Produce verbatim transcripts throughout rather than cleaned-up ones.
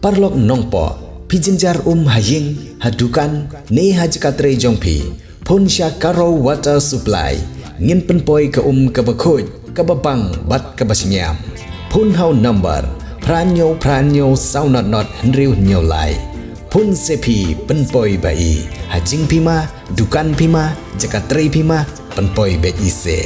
Paralok nongpoh, phi jynjar um ha ïing, ha dukan, ne ha jaka trei jong phi, phone sha Karo Water Supply. Ngin pynpoi ka um kaba khuid, kaba bang bad kaba shngiam. Phone ha u number phra hynñiew phra hynñiew saw not not hynriew hynñiew lai. Phone se phi, pynpoi ba i. Ha jingphi ma, dukan phi ma, jaka trei phi ma, pynpoi beit i se.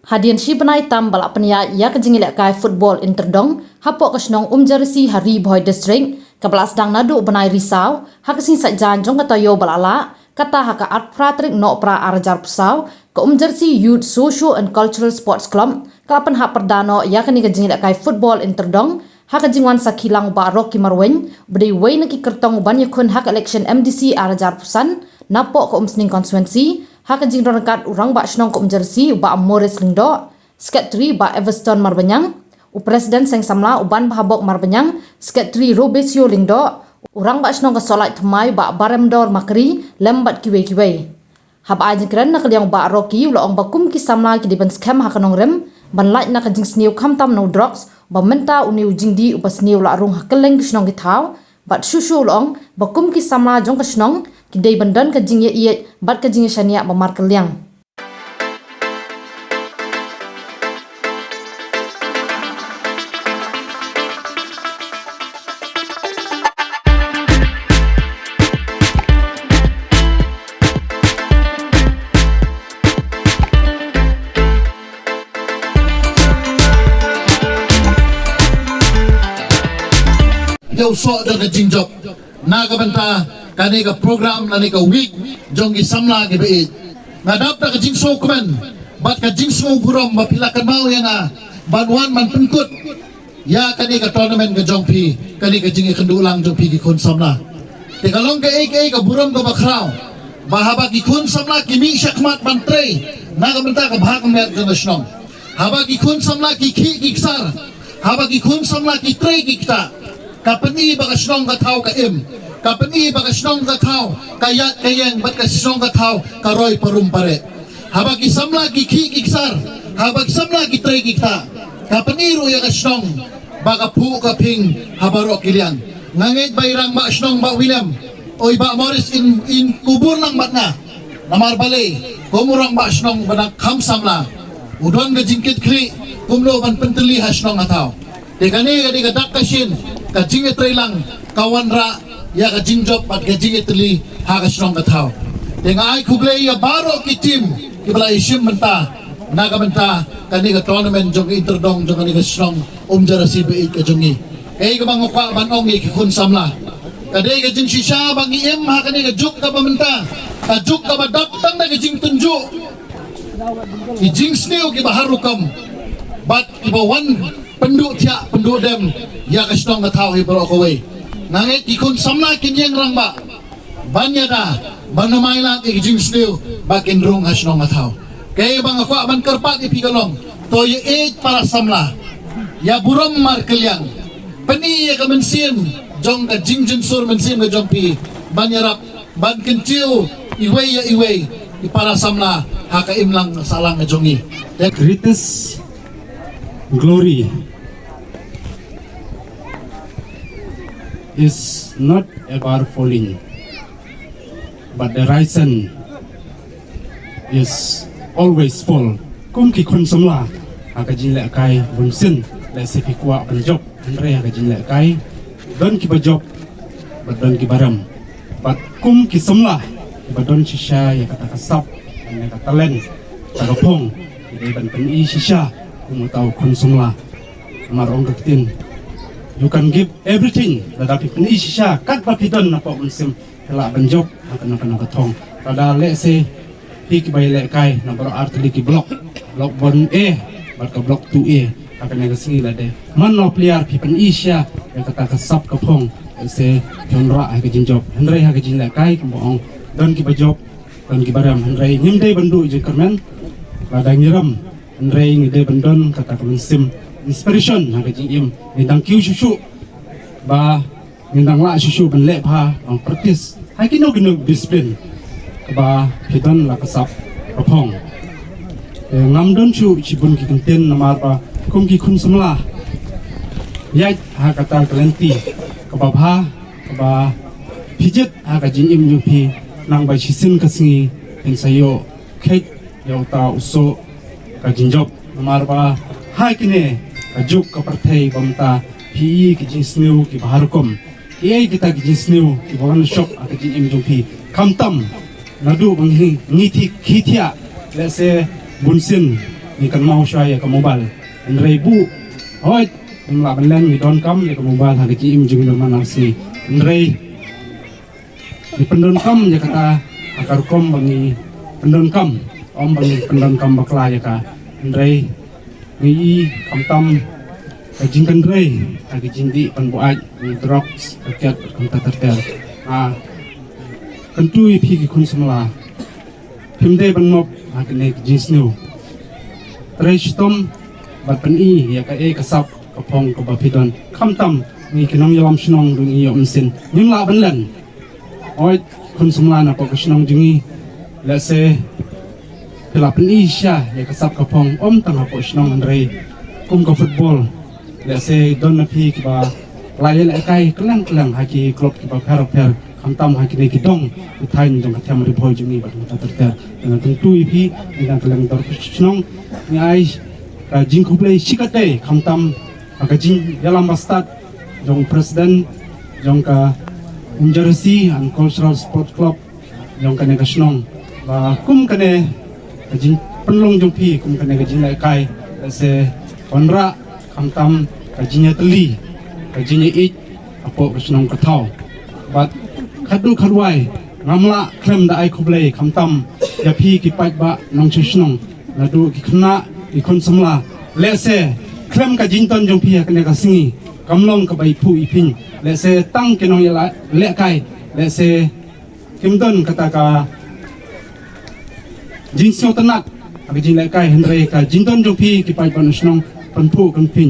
Hadien shi bnai tam ba la pynïaid ïa ka jingïalehkai football inter-dong hapoh ka shnong Umjerisi ha Ri Bhoi District, kaba la sdang naduh u bnai Risaw, ha ka sngi Saitjaiñ jong ka taïew ba la lah, kata ha ka arphew phra tarik Nohprah ar hajar arphew saw, ka Umjerisi Youth Socio and Cultural Sports Club ka la pynhap pyrda noh ïa kane ka jingïalehkai football inter-dong, ha ka jingwan sakhi lang u Bah Rocky Marwein, ba dei uwei na ki kyrtong ban ïakhun ha ka election M D C ar hajar arphew san, napoh ka Umsning constituency, ha ka jingdon ryngkat u Rangbah Shnong ka Umjerisi u Bah Morris Lyngdoh, Secretary Bah Everston Marbaniang, u President Seng Samla u Banbhabok Marbaniang, Secretary Robesio Lyngdoh, u Rangbah Shnong ka Sohliat Thymmai Bah Baremdor Makri, lem bad kiwei kiwei. Haba ai jingkren na ka liang u Bah Rocky u la ong ba kum ki samla ki dei ban skhem ha ka nongrim, ban lait na ka jingsniew khamtam na u drugs, ba mynta une u jingdih uba sniew la rung ha kylleng ki shnong ki thaw, bad shuh shuh u la ong ba kum ki samla jong ka shnong, ki dei ban don ka jingïaieit bad ka jingïashaniah ba markylliang. Ïa u soh da ka jingjop. Na ka bynta kane ka program lane ka week jong ki samla kiba ïeit. Nga dap da ka jingsngewkmen bad ka jingsngewburom ba phi la kynmaw ïa nga ban wan ban pynkut ïa kane ka tournament ka jong phi, kane ka jingïakynduh lang jong phi ki khun samla. Te ka long kaei kaei ka burom kaba khraw ba haba ki khun samla ki mih shakhmat ban trei na ka bynta ka bha ka met jong ka shnong. Haba ki khun samla ki khih ki ksar, haba ki khun samla ki trei ki ktah, ka pyni ba ka shnong ka thaw ka im, ka pyni ba ka shnong ka thaw ka ïaid ka ïeng bad ka shnong ka thaw ka roi parum pareh. Haba ki samla ki khih ki ksar, haba ki samla ki trei ki ktah, ka pyni ruh ïa ka shnong ba ka phuh ka phieng ha baroh ki liang. Nga ngeit ba i Rangbah Shnong Bah William, oi Bah Morris, in, in kubur lang bad nga. Namar balei, kum u Rangbah Shnong ba dang kham samla, u don ka jingkitkhlieh kumno ban pyntylli ha shnong ha thaw. Te kane ka dei ka dak ka shin, ka jingïatreilang ka wanrah ïa ka jingjop bad ka jingïatylli ha ka shnong ka thaw. Te nga ai khublei ïa baroh ki team kiba la ïashim bynta na ka bynta kane ka tournament jong ka inter-dong jong kane ka shnong Umjerisi ba ïeit ka jong ngi. Kaei kaba nga kwah ban ong ïa ki khun samla, ka dei ka jingshisha ba ngi im ha kane ka juk kaba mynta, ka juk kaba dap tang da ka jingtynjuh, ki jingsniew kiba har rukom bad kiba wan pynduh thiah pynduh dem ïa ka shnong ka thaw hi baroh kawei. Nga ngeit ki khun samla kin ïeng rangbah ban ïada ban ym ailad ïa ki jingsniew ba kin rung ha shnong ha thaw. Kaei ba nga kwah ban kyrpad ïa phi ka long, to ïa ïeit para samla, ïa burom markylliang, pyni ïa ka mynsiem jong ka jingjynsur mynsiem ka jong phi ban ïarap ban kyntiew iwei ïa iwei i para samla ha ka imlang sahlang ka jong ngi. Greatest glory is not ever falling, but the rising is always fall. Kum ki khun samla ha ka jinglehkai bun sien, lehse phi kwah ban jop, hynrei ha ka jinglehkai don kiba jop bad don kiba rem. Bad kum ki samla kiba don shisha ïa kata ka sap, ïa ka talent, kata ka phong, ki dei ban pyni shisha kum uta u khun samla. Namar ong ka ktien, you can give everything, lada phi pyni shisha katba phi don napoh mynsiem, phi lah ban jop ha kano kano ka thong. Lada lehse phi kiba ïalehkai na baroh ar tylli ki block, block one A bad ka block two A, ha kane ka sngi lada man la player phi pyni shisha ïa kata ka sap ka phong, lehse phi wanrah ha ka jingjop. Hynrei ha ka jinglehkai kumba ong, don kiba jop, don kiba rem. Hynrei ngim dei ban duh jingkyrmen lada ngi rem. Hynrei ngi dei ban don kata ka mynsiem inspiration ha ka jingim. Ngi dang kiew shuh shuh ba ngin dang lah shuh shuh ban leh bha, ban practice ha kino kino discipline kaba phi don la ka sap ka phong. Te ngam don shuh shibun ki kyntien namar ba kum ki khun samla Ïaid ha kata ka lynti kaba bha, kaba phi jied ha ka jingim jong phi, nang ba shisien ka sngi phin sa ïoh kheit ïa uta u soh ka jingjop. Namar ba ha kine ka juk ka pyrthei ba mynta phi i ki jingsniew kiba har rukom. Ki ei kita ki jingsniew kiba wan shop ha ka jingim jong phi. Khamtam naduh ba ngi, ngi thi, khi thiah, lehse bunsien ngi kynmaw shwa ïa ka mobile. Hynrei buh, hooid, ngim lah ban len, ngi donkam ïa ka mobile ha ka jingim jong ngi man ar sngi. Hynrei ngi pyndonkam ïa kata ha ka rukom ba ngi pyndonkam, ym ba ngi pyndonkam bakla ïa ka. Hynrei ngi i khamtam ka jingkynrei ha ka jingdih pynbuaid, drugs, racket, kumta ter ter. Ah, kyntu ïa phi ki khun samla, phim dei ban mop ha kine ki jingsniew. Trei shitom bad pyni ïa kaei ka sap ka phong kaba phi don. Khamtam ngi ki nongïalam shnong ruh ngi ïoh mynsiem, ngim lah ban len. Hooid, khun samla na poh ka shnong jong ngi, lehse phi la pyni sha ïa ka sap ka phong, ym tang ha poh shnong, hynrei kum ka football, lehse don na phi kiba la ïalehkai kylleng kylleng ha ki club kiba pher pher, khamtam ha kine ki dong ki thaiñ jong ka them Ri Bhoi jong ngi bad kumta ter ter. Te nga kyntu ïa phi, ngi dang kylleng dor shnong, ngi ai ka jingkhublei shikatdei khamtam ha ka jingïalam ba stad jong president jong ka Umjerasi and Cultural Sport Club jong kane ka shnong. Ba kum kane ka jingpynlong jong phi, kum kane ka jinglehkai, lehse wanrah khamtam ka jingïatylli, ka jingïaieit hapoh ka shnong ka thaw. Bad khatduh khatwai ngam lah khlem da ai khublei khamtam ïa phi ki paidbah nongshong shnong, naduh ki khynnah, ki khun samla. Lehse khlem ka jington jong phi ha kane ka sngi kam long kaba iphuh iphiñ. Lehse tang ki nongïalehkai, lehse kim don kata ka jingsngewtynnat ha ka jinglehkai, hynrei ka jington jong phi ki paidbah nongshong shnong pynphuh pynphiñ.